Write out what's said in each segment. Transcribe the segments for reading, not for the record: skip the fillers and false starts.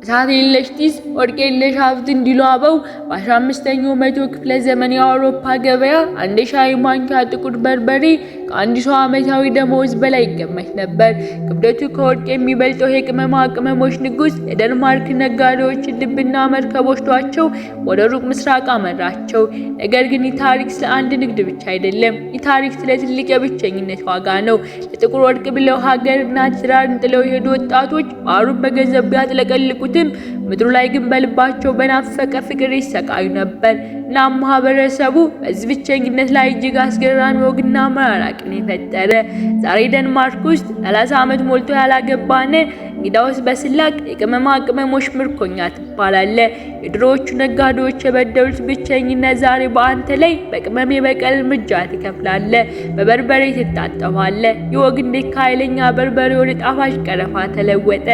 እሳት የለሽ ጢስ ወርቅ የለሽ ሀብት እንዲሉ አበው፣ በ15ኛው መቶ ክፍለ ዘመን የአውሮፓ ገበያ አንድ የሻይ ማንኪያ ጥቁር በርበሬ ከአንድ ሰው ዓመታዊ ደመወዝ በላይ ይገመት ነበር። ክብደቱ ከወርቅ የሚበልጠው የቅመማ ቅመሞች ንጉሥ የደንማርክ ነጋዴዎችን ልብና መርከቦቿቸው ወደ ሩቅ ምስራቅ አመራቸው። ነገር ግን ይህ ታሪክ ስለ አንድ ንግድ ብቻ አይደለም። ይህ ታሪክ ስለ ትልቅ የብቸኝነት ዋጋ ነው። ለጥቁር ወርቅ ብለው ሀገርና ትዳርን ጥለው የሄዱ ወጣቶች ባህሩን በገንዘብ ቢያጥለቀልቁትም ምድሩ ላይ ግን በልባቸው በናፈቀ ፍቅር ይሰቃዩ ነበር። እናም ማህበረሰቡ በዚህ ብቸኝነት ላይ እጅግ አስገራሚ ወግና መራራቅን የፈጠረ። ዛሬ ደንማርክ ውስጥ 30 ዓመት ሞልቶ ያላገባነ እንግዳውስ በስላቅ የቅመማ ቅመሞች ምርኮኛ ትባላለ። የድሮዎቹ ነጋዴዎች የበደሉት ብቸኝነት ዛሬ በአንተ ላይ በቅመም የበቀል እርምጃ ትከፍላለ፣ በበርበሬ ትታጠባለ። ይህ ወግ እንዴት ከኃይለኛ በርበሬ ወደ ጣፋጭ ቀረፋ ተለወጠ?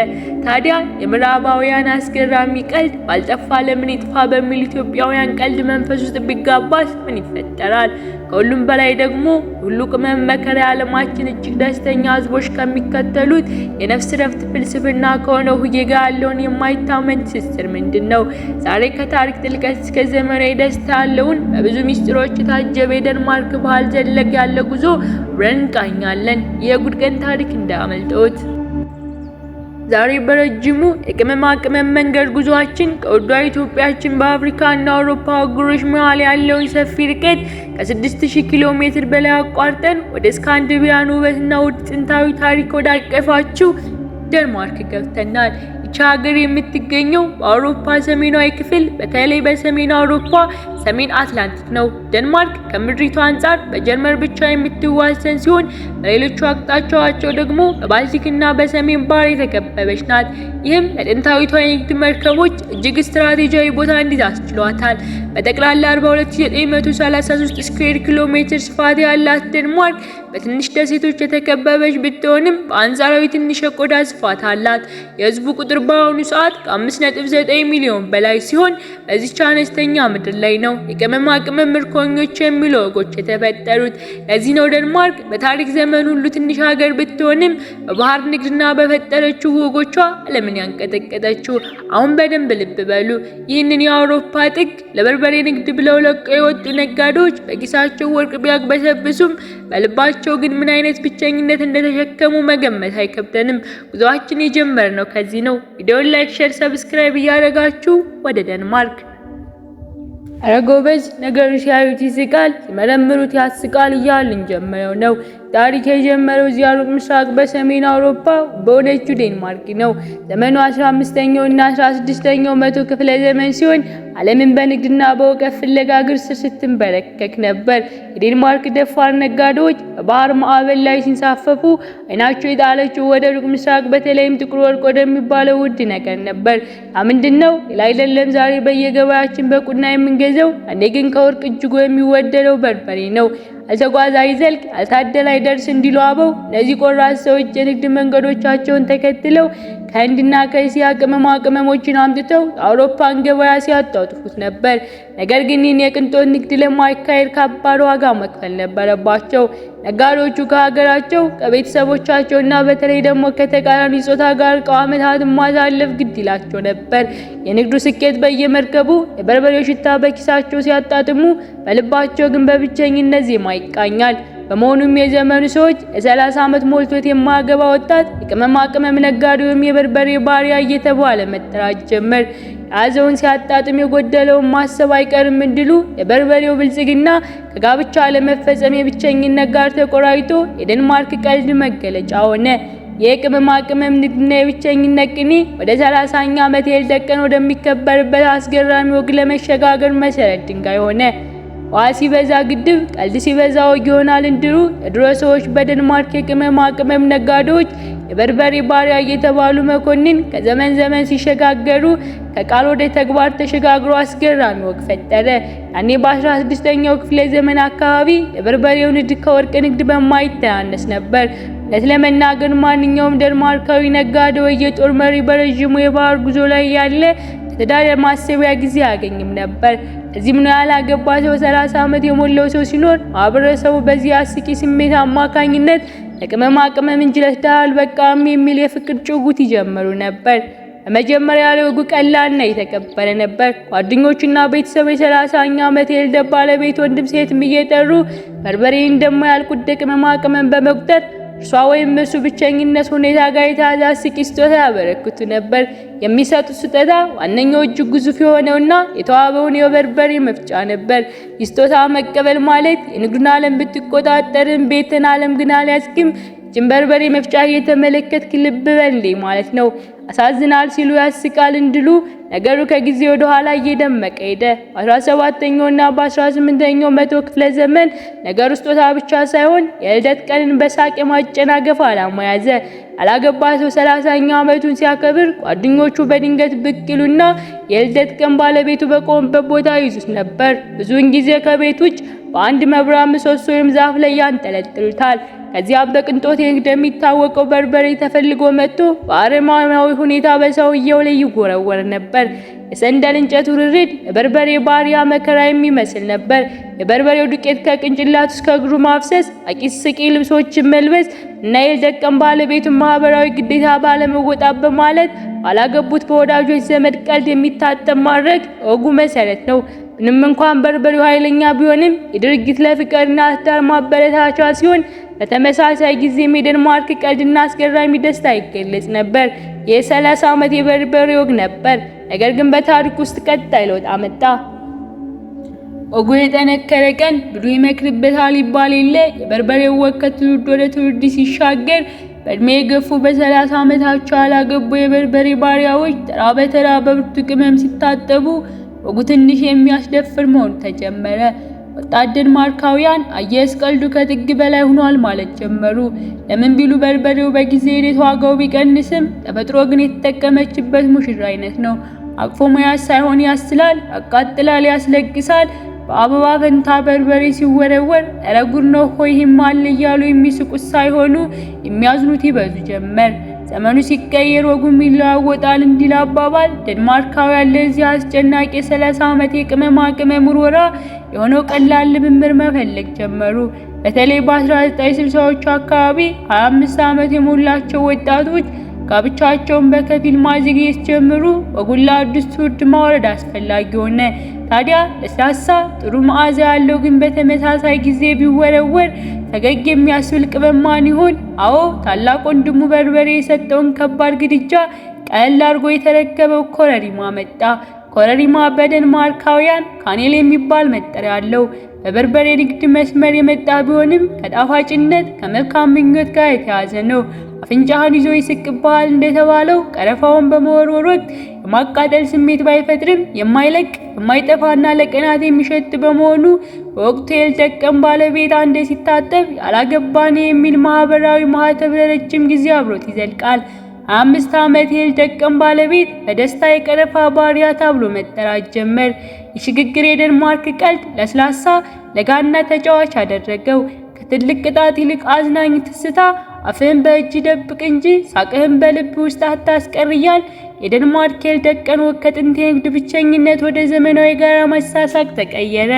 ታዲያ የምዕራባውያን አስገራሚ ቀልድ ባልጠፋ ለምን ይጥፋ በሚል ኢትዮጵያውያን ቀልድ መንፈስ ውስጥ ቢጋባስ ምን ይፈጠራል? ከሁሉም በላይ ደግሞ ሁሉ ቅመም መከራ የዓለማችን እጅግ ደስተኛ ሕዝቦች ከሚከተሉት የነፍስ ረፍት ፍልስፍና ከሆነው ሁዬ ጋር ያለውን የማይታመን ትስስር ምንድን ነው? ዛሬ ከታሪክ ጥልቀት እስከ ዘመናዊ ደስታ ያለውን በብዙ ሚስጥሮች የታጀበ የደንማርክ ባህል ዘለግ ያለ ጉዞ አብረን እንቃኛለን። የጉድ ቀን ታሪክ እንዳያመልጥዎት። ዛሬ በረጅሙ የቅመማ ቅመም መንገድ ጉዟችን ከውዷ ኢትዮጵያችን በአፍሪካ እና አውሮፓ አህጉሮች መሃል ያለውን ሰፊ ርቀት ከ6000 ኪሎ ሜትር በላይ አቋርጠን ወደ ስካንዲኔቪያን ውበትና ውድ ጥንታዊ ታሪክ ወዳቀፋችው ደንማርክ ገብተናል። ይቺ ሀገር የምትገኘው በአውሮፓ ሰሜናዊ ክፍል፣ በተለይ በሰሜን አውሮፓ ሰሜን አትላንቲክ ነው። ደንማርክ ከምድሪቱ አንጻር በጀርመን ብቻ የምትዋሰን ሲሆን በሌሎቹ አቅጣጫቸው ደግሞ በባልቲክና በሰሜን ባህር የተከበበች ናት። ይህም ለጥንታዊቷ የንግድ መርከቦች እጅግ ስትራቴጂያዊ ቦታ እንዲይዝ አስችሏታል። በጠቅላላ 42933 ስኩዌር ኪሎ ሜትር ስፋት ያላት ደንማርክ በትንሽ ደሴቶች የተከበበች ብትሆንም በአንጻራዊ ትንሽ የቆዳ ስፋት አላት። የህዝቡ ቁጥር በአሁኑ ሰዓት ከ5.9 ሚሊዮን በላይ ሲሆን በዚች አነስተኛ ምድር ላይ ነው የቅመማ ቅመም ምርኮኞች የሚሉ ወጎች የተፈጠሩት። ለዚህ ነው ደንማርክ በታሪክ ዘመን ሁሉ ትንሽ ሀገር ብትሆንም በባህር ንግድና በፈጠረችው ወጎቿ ዓለምን ያንቀጠቀጠችው። አሁን በደንብ ልብ በሉ። ይህንን የአውሮፓ ጥግ ለበርበሬ ንግድ ብለው ለቀው የወጡ ነጋዴዎች በኪሳቸው ወርቅ ቢያግበሰብሱም በልባቸው ግን ምን አይነት ብቸኝነት እንደተሸከሙ መገመት አይከብደንም። ጉዞአችን የጀመርነው ከዚህ ነው። ቪዲዮን like፣ share፣ subscribe እያደረጋችሁ ወደ ደንማርክ። ኧረ ጎበዝ፣ ነገሩ ሲያዩት ይስቃል፣ ሲመረምሩት ያስቃል እያልን ጀምረው ነው። ታሪክ የጀመረው እዚያ ሩቅ ምስራቅ በሰሜን አውሮፓ በሆነችው ዴንማርክ ነው። ዘመኑ 15ኛው እና 16ኛው መቶ ክፍለ ዘመን ሲሆን ዓለምን በንግድና በእውቀት ፍለጋ እግር ስር ስትንበረከክ ነበር። የዴንማርክ ደፋር ነጋዴዎች በባህር ማዕበል ላይ ሲንሳፈፉ አይናቸው የጣለችው ወደ ሩቅ ምስራቅ፣ በተለይም ጥቁር ወርቅ ወደሚባለው ውድ ነገር ነበር። ያ ምንድን ነው? ሌላ አይደለም፣ ዛሬ በየገበያችን በቁና የምንገዛው፣ ያኔ ግን ከወርቅ እጅጉ የሚወደደው በርበሬ ነው። ያልተጓዘ አይዘልቅ፣ ያልታደለ አይደርስ እንዲሉ አበው፣ እነዚህ ቆራጥ ሰዎች የንግድ መንገዶቻቸውን ተከትለው ከህንድና ከእስያ ቅመማ ቅመሞችን አምጥተው የአውሮፓን ገበያ ሲያጧጡፉት ነበር። ነገር ግን ይህን የቅንጦት ንግድ ለማካሄድ ከባድ ዋጋ መክፈል ነበረባቸው። ነጋዴዎቹ ከሀገራቸው፣ ከቤተሰቦቻቸው እና በተለይ ደግሞ ከተቃራኒ ጾታ ጋር ርቀው ዓመታትን ማሳለፍ ግድ ይላቸው ነበር። የንግዱ ስኬት በየመርከቡ የበርበሬው ሽታ በኪሳቸው ሲያጣጥሙ፣ በልባቸው ግን በብቸኝነት ዜማ ይቃኛል። በመሆኑም የዘመኑ ሰዎች የ30 ዓመት ሞልቶት የማያገባ ወጣት የቅመማ ቅመም ነጋዴ ወይም የበርበሬ ባሪያ እየተባለ መጠራት ጀመር። የያዘውን ሲያጣጥም የጎደለውን ማሰብ አይቀርም እንዲሉ፣ የበርበሬው ብልጽግና ከጋብቻ አለመፈጸም የብቸኝነት ጋር ተቆራኝቶ የደንማርክ ቀልድ መገለጫ ሆነ። የቅመማ ቅመም ንግድና የብቸኝነት ቅኔ ወደ 30ኛ ዓመት የልደት ቀን ወደሚከበርበት አስገራሚ ወግ ለመሸጋገር መሰረት ድንጋይ ሆነ። ውሃ ሲበዛ ግድብ፣ ቀልድ ሲበዛ ወግ ይሆናል እንዲሉ፣ የድሮ ሰዎች በደንማርክ የቅመማ ቅመም ነጋዴዎች የበርበሬ ባሪያ እየተባሉ መኮንን ከዘመን ዘመን ሲሸጋገሩ ከቃል ወደ ተግባር ተሸጋግሮ አስገራሚ ወግ ፈጠረ። ያኔ በ16ኛው ክፍለ ዘመን አካባቢ የበርበሬው ንግድ ከወርቅ ንግድ በማይተናነስ ነበር። እውነት ለመናገር ማንኛውም ደንማርካዊ ነጋዴ ወይ የጦር መሪ በረዥሙ የባህር ጉዞ ላይ ያለ ለትዳር የማሰቢያ ጊዜ አያገኝም ነበር። እዚህም ነው ያላገባ ሰው 30 ዓመት የሞላው ሰው ሲኖር ማህበረሰቡ በዚህ አስቂ ስሜት አማካኝነት ለቅመማ ቅመም እንጂ ለትዳር አልበቃም የሚል የፍቅር ጭውውት ይጀምሩ ነበር። በመጀመሪያ ላይ ወጉ ቀላልና የተከበረ ነበር። ጓደኞቹና ቤተሰብ የ30ኛ ዓመት የልደት ባለቤት ወንድም ሴትም እየጠሩ በርበሬ እንደማያልቁት ቅመማ ቅመም በመቁጠር እርሷ ወይም እሱ ብቸኝነት ሁኔታ ጋር የተያዘ አስቂኝ ስጦታ ያበረክቱ ነበር። የሚሰጡት ስጦታ ዋነኛው እጅግ ግዙፍ የሆነውና የተዋበውን የበርበሬ መፍጫ ነበር። የስጦታ መቀበል ማለት የንግዱን ዓለም ብትቆጣጠርም ቤትን ዓለም ግን አልያዝክም፣ በርበሬ መፍጫ እየተመለከትክ ልብ በል ማለት ነው። አሳዝናል ሲሉ ያስቃል እንድሉ ነገሩ ከጊዜ ወደ ኋላ እየደመቀ ሄደ። በ17ኛው እና በ18ኛው መቶ ክፍለ ዘመን ነገሩ ስጦታ ብቻ ሳይሆን የልደት ቀንን በሳቅ የማጨናገፍ ዓላማ ያዘ። ያላገባ ሰው 30ኛ ዓመቱን ሲያከብር ጓደኞቹ በድንገት ብቅ ይሉና የልደት ቀን ባለቤቱ በቆመበት ቦታ ይዙት ነበር። ብዙውን ጊዜ ከቤት ውጭ በአንድ መብራት ምሰሶ ወይም ዛፍ ላይ ያንጠለጥሉታል። ከዚያም በቅንጦት እንደሚታወቀው በርበሬ ተፈልጎ መጥቶ በአረማዊ ሁኔታ በሰውየው ላይ ይጎረወር ነበር። የሰንደል እንጨት ውርርድ የበርበሬ ባሪያ መከራ የሚመስል ነበር። የበርበሬው ዱቄት ከቅንጭላቱ እስከ እግሩ ማፍሰስ፣ አቂስቂ ልብሶችን መልበስ እና የልደት ቀን ባለቤቱን ማህበራዊ ግዴታ ባለመወጣት በማለት ባላገቡት በወዳጆች ዘመድ ቀልድ የሚታጠብ ማድረግ ወጉ መሰረት ነው። ምንም እንኳን በርበሬው ኃይለኛ ቢሆንም የድርጊት ለፍቅርና ትዳር ማበረታቻ ሲሆን በተመሳሳይ ጊዜም የዴንማርክ ቀልድና አስገራሚ ደስታ ይገለጽ ነበር። የ30 ዓመት የበርበሬ ወግ ነበር። ነገር ግን በታሪክ ውስጥ ቀጣይ ለውጥ አመጣ። ወጉ የጠነከረ ቀን ብሉ ይመክርበታል ይባል የለ የበርበሬው ወግ ከትውልድ ወደ ትውልድ ሲሻገር በእድሜ የገፉ በ30 ዓመታቸው ያላገቡ የበርበሬ ባሪያዎች ተራ በተራ በብርቱ ቅመም ሲታጠቡ ወጉ ትንሽ የሚያስደፍር መሆኑ ተጀመረ። ወጣት ዴንማርካውያን አየስ ቀልዱ ከጥግ በላይ ሆኗል ማለት ጀመሩ። ለምን ቢሉ በርበሬው በጊዜ ሂደት ዋጋው ቢቀንስም ተፈጥሮ ግን የተጠቀመችበት ሙሽራ አይነት ነው። አቅፎ መያዝ ሳይሆን ያስላል፣ ያቃጥላል፣ ያስለቅሳል። በአበባ ፈንታ በርበሬ ሲወረወር ኧረ ጉድ ነው ሆይ ይህም አለ እያሉ የሚስቁት ሳይሆኑ የሚያዝኑት ይበዙ ጀመር። ዘመኑ ሲቀየር ወጉም ይለዋወጣል እንዲል አባባል ዴንማርካውያን ለዚህ አስጨናቂ የ30 ዓመት የቅመማ ቅመም ውርወራ የሆነው ቀላል ልምምድ መፈለግ ጀመሩ። በተለይ በ1960ዎቹ አካባቢ 25 ዓመት የሞላቸው ወጣቶች ጋብቻቸውን በከፊል ማዘግየት ሲጀምሩ ወጉን ለአዲስ ትውልድ ማውረድ አስፈላጊ ሆነ። ታዲያ ለስላሳ ጥሩ መዓዛ ያለው ግን በተመሳሳይ ጊዜ ቢወረወር ፈገግ የሚያስብል ቅመም ማን ይሆን? አዎ፣ ታላቅ ወንድሙ በርበሬ የሰጠውን ከባድ ግድጃ ቀለል አድርጎ የተረከበው ኮረሪማ መጣ። ኮረሪማ በደንማርካውያን kanel የሚባል መጠሪያ አለው። በበርበሬ ንግድ መስመር የመጣ ቢሆንም ከጣፋጭነት ከመልካም ምኞት ጋር የተያዘ ነው። አፍንጫህን ይዞ ይስቅብሃል እንደተባለው ቀረፋውን በመወርወር ወቅት የማቃጠል ስሜት ባይፈጥርም የማይለቅ የማይጠፋና ለቀናት የሚሸት በመሆኑ በወቅቱ የልደት ቀን ባለቤት አንዴ ሲታጠብ ያላገባን የሚል ማህበራዊ ማህተብ ለረጅም ጊዜ አብሮት ይዘልቃል። 25 ዓመት የልደት ቀን ባለቤት በደስታ የቀረፋ ባሪያ ተብሎ መጠራት ጀመር። የሽግግር የዴንማርክ ቀልድ ለስላሳ ለጋና ተጫዋች አደረገው። ከትልቅ ቅጣት ይልቅ አዝናኝ ትስታ አፍህን በእጅ ደብቅ እንጂ ሳቅህን በልብ ውስጥ አታስቀር እያል የዴንማርክ የልደት ቀን ወግ ከጥንት የንግድ ብቸኝነት ወደ ዘመናዊ ጋራ መሳሳቅ ተቀየረ።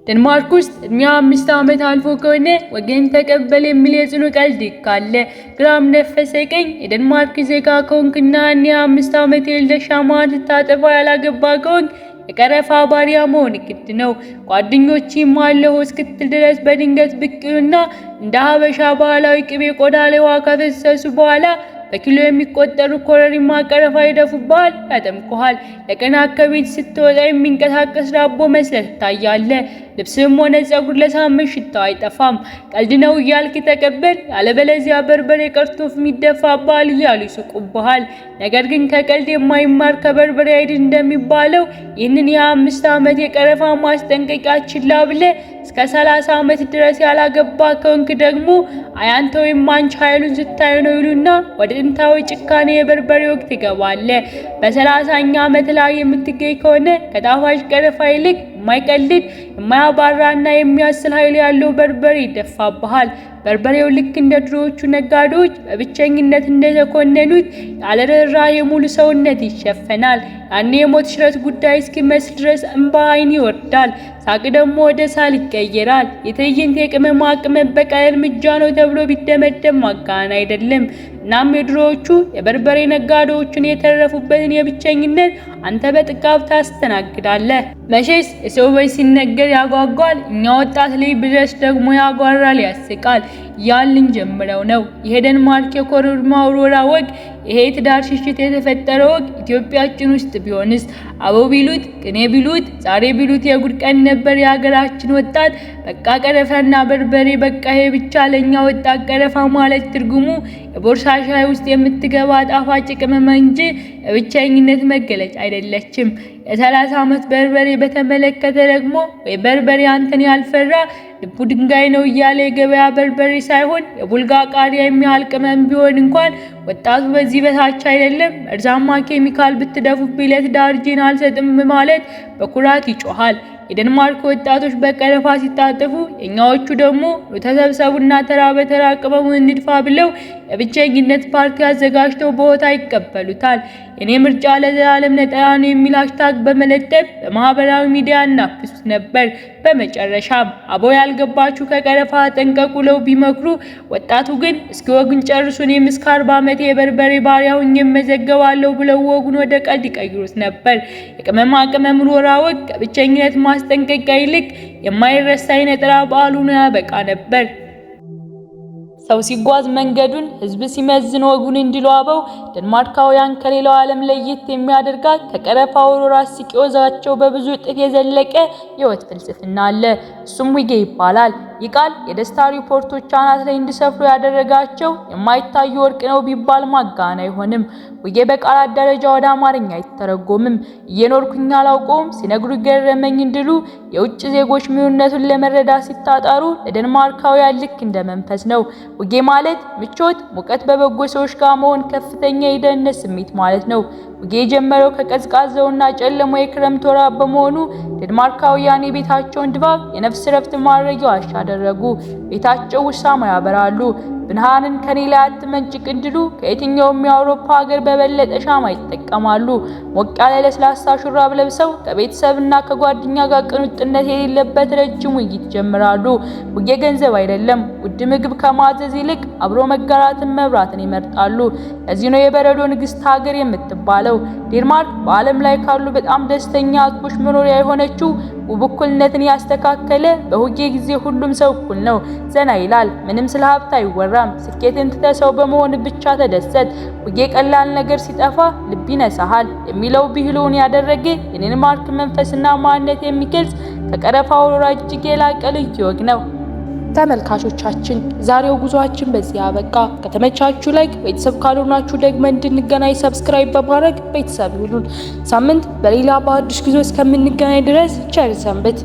ዴንማርክ ውስጥ እድሜው 5 ዓመት አልፎ ከሆነ ወገን ተቀበል የሚል የጽኑ ቀልድ አለ። ግራም ነፈሰ ቀኝ የዴንማርክ ዜጋ ከሆንክና እኔ 5 ዓመት የልደት ሻማህን ስታጠፋ ያላገባ ከሆንክ የቀረፋ ባሪያ መሆን ግድ ነው። ጓደኞቼም አለሁ እስክትል ድረስ በድንገት ብቅ ይሉና እንደ ሀበሻ ባህላዊ ቅቤ ቆዳ ላይ ውሃ ካፈሰሱ በኋላ በኪሎ የሚቆጠሩ ኮረሪማ ቀረፋ ይደፉብሃል፣ ያጠምቁሃል። ለቀናት ከቤት ስትወጣ የሚንቀሳቀስ ዳቦ መስለህ ትታያለህ። ልብስም ሆነ ፀጉር ለሳምንት ሽታው አይጠፋም። ቀልድ ነው እያልክ ተቀበል፣ ያለበለዚያ በርበሬ ቀርቶፍ የሚደፋብሃል እያሉ ይስቁብሃል። ነገር ግን ከቀልድ የማይማር ከበርበሬ አይድን እንደሚባለው ይህንን የ5 ዓመት የቀረፋ ማስጠንቀቂያ ችላ ብለህ እስከ 30 ዓመት ድረስ ያላገባ ከሆንክ ደግሞ አያንተ ወይም አንቺ ኃይሉን ስታዩ ነው ይሉና ወደ ጥንታዊ ጭካኔ የበርበሬ ወቅት ትገባለህ። በ30ኛ ዓመት ላይ የምትገኝ ከሆነ ከጣፋጭ ቀረፋ ይልቅ የማይቀልድ የማያባራና የሚያስል ኃይል ያለው በርበሬ ይደፋብሃል። በርበሬው ልክ እንደ ድሮዎቹ ነጋዴዎች በብቸኝነት እንደተኮነኑት ያለ ርኅራኄ ሙሉ ሰውነት ይሸፈናል። ያኔ የሞት ሽረት ጉዳይ እስኪመስል ድረስ እንባ ዓይን ይወርዳል። ሳቅ ደግሞ ወደ ሳል ይቀየራል። የትዕይንት የቅመማ ቅመም በቀል እርምጃ ነው ተብሎ ቢደመደም ማጋነን አይደለም። እናም የድሮዎቹ የበርበሬ ነጋዴዎችን የተረፉበትን የብቸኝነት አንተ በጥጋብ ታስተናግዳለህ። መቼስ የሰው ቤት ሲነገር ያጓጓል፣ እኛ ወጣት ላይ ብድረስ ደግሞ ያጓራል፣ ያስቃል ያልን ጀምረው ነው። ይሄ ደንማርክ የኮረሪማ ውርወራ ወግ፣ ይሄ የትዳር ሽሽት የተፈጠረ ወግ ኢትዮጵያችን ውስጥ ቢሆንስ? አበው ቢሉት ቅኔ ቢሉት ዛሬ ቢሉት የጉድ ቀን ነበር። የሀገራችን ወጣት በቃ ቀረፋና በርበሬ በቃ ይሄ ብቻ። ለኛ ወጣት ቀረፋ ማለት ትርጉሙ የቦርሳ ሻይ ውስጥ የምትገባ ጣፋጭ ቅመም እንጂ የብቸኝነት መገለጫ አይደለችም። የ30 ዓመት በርበሬ በተመለከተ ደግሞ ወይ በርበሬ አንተን ያልፈራ ልቡ ድንጋይ ነው እያለ የገበያ በርበሬ ሳይሆን የቡልጋ ቃሪያ የሚያህል ቅመም ቢሆን እንኳን ወጣቱ በዚህ በታች አይደለም፣ መርዛማ ኬሚካል ብትደፉብኝ ለትዳር እጄን አልሰጥም ማለት በኩራት ይጮሃል። የደንማርክ ወጣቶች በቀረፋ ሲታጠፉ፣ የኛዎቹ ደግሞ ተሰብሰቡና ተራ በተራ ቅመሙን እንድፋ ብለው የብቸኝነት ፓርቲ አዘጋጅተው ቦታ ይቀበሉታል። የኔ ምርጫ ለዘላለም ነጠላ ነው የሚል hashtag በመለጠፍ በማህበራዊ ሚዲያ እናፍሱት ነበር። በመጨረሻም አበው ያልገባችሁ ከቀረፋ ጠንቀቁ ለው ቢመክሩ፣ ወጣቱ ግን እስኪ ወጉን ጨርሱ፣ እኔም እስከ 40 ዓመቴ የበርበሬ ባሪያ ሆኜ እመዘገባለሁ ብለው ወጉን ወደ ቀልድ ይቀይሩት ነበር። የቅመማ ቅመም ውርወራ ወግ ከብቸኝነት ማስጠንቀቂያ ይልቅ የማይረሳ የነጠላ በዓል ሆኖ ያበቃ ነበር። ሰው ሲጓዝ መንገዱን፣ ሕዝብ ሲመዝን ወጉን እንዲሉ አበው፣ ደንማርካውያን ከሌላው ዓለም ለየት የሚያደርጋት ከቀረፋ ውርወራ ሲቂዮዛቸው በብዙ እጥፍ የዘለቀ የሕይወት ፍልስፍና አለ። እሱም hygge ይባላል። ይህ ቃል የደስታ ሪፖርቶች አናት ላይ እንዲሰፍሩ ያደረጋቸው የማይታዩ ወርቅ ነው ቢባል ማጋነን አይሆንም። Hygge በቃላት ደረጃ ወደ አማርኛ አይተረጎምም። እየኖርኩኝ አላውቀውም ሲነግሩ ገረመኝ እንዲሉ የውጭ ዜጎች ምንነቱን ለመረዳት ሲጣጣሩ ለደንማርካውያን ልክ እንደ መንፈስ ነው። Hygge ማለት ምቾት፣ ሙቀት፣ በበጎ ሰዎች ጋር መሆን፣ ከፍተኛ የደህንነት ስሜት ማለት ነው። Hygge የጀመረው ከቀዝቃዛውና ጨለማው የክረምት ወራት በመሆኑ ዴንማርካውያን የቤታቸውን ድባብ የነፍስ ረፍት ማድረጊያ ዋሻ አደረጉ። ቤታቸው ውስጥ ሻማ ያበራሉ። ብርሃንን ከኔ ላይ አትመንጭቅ እንዲሉ ከየትኛውም የአውሮፓ ሀገር በበለጠ ሻማ ይጠቀማሉ። ሞቅ ያለ ለስላሳ ሹራብ ለብሰው ከቤተሰብና ከጓደኛ ጋር ቅንጡነት የሌለበት ረጅም ውይይት ይጀምራሉ። Hygge ገንዘብ አይደለም፣ ውድ ምግብ ከማዘዝ ይልቅ አብሮ መጋራትን መብራትን ይመርጣሉ። ለዚህ ነው የበረዶ ንግስት ሀገር የምትባለው። ዴንማርክ በዓለም ላይ ካሉ በጣም ደስተኛ ህዝቦች መኖሪያ የሆነችው ውብ እኩልነትን ያስተካከለ፣ በ hygge ጊዜ ሁሉም ሰው እኩል ነው፣ ዘና ይላል። ምንም ስለ ሀብት አይወራም። ስኬትን ትተህ ሰው በመሆን ብቻ ተደሰት። Hygge ቀላል ነገር ሲጠፋ ልብ ይነሳሃል የሚለው ብሂሉን ያደረገ የዴንማርክ መንፈስና ማንነት የሚገልጽ ከቀረፋ ውርወራ እጅግ የላቀ ልዩ ወግ ነው። ተመልካቾቻችን ዛሬው ጉዟችን በዚህ አበቃ። ከተመቻችሁ like፣ ቤተሰብ ካልሆናችሁ ደግሞ እንድንገናኝ subscribe በማድረግ ቤተሰብ ይሁኑን። ሳምንት በሌላ በአዲስ ጉዞ እስከምንገናኝ ድረስ ቸር ሰንብት።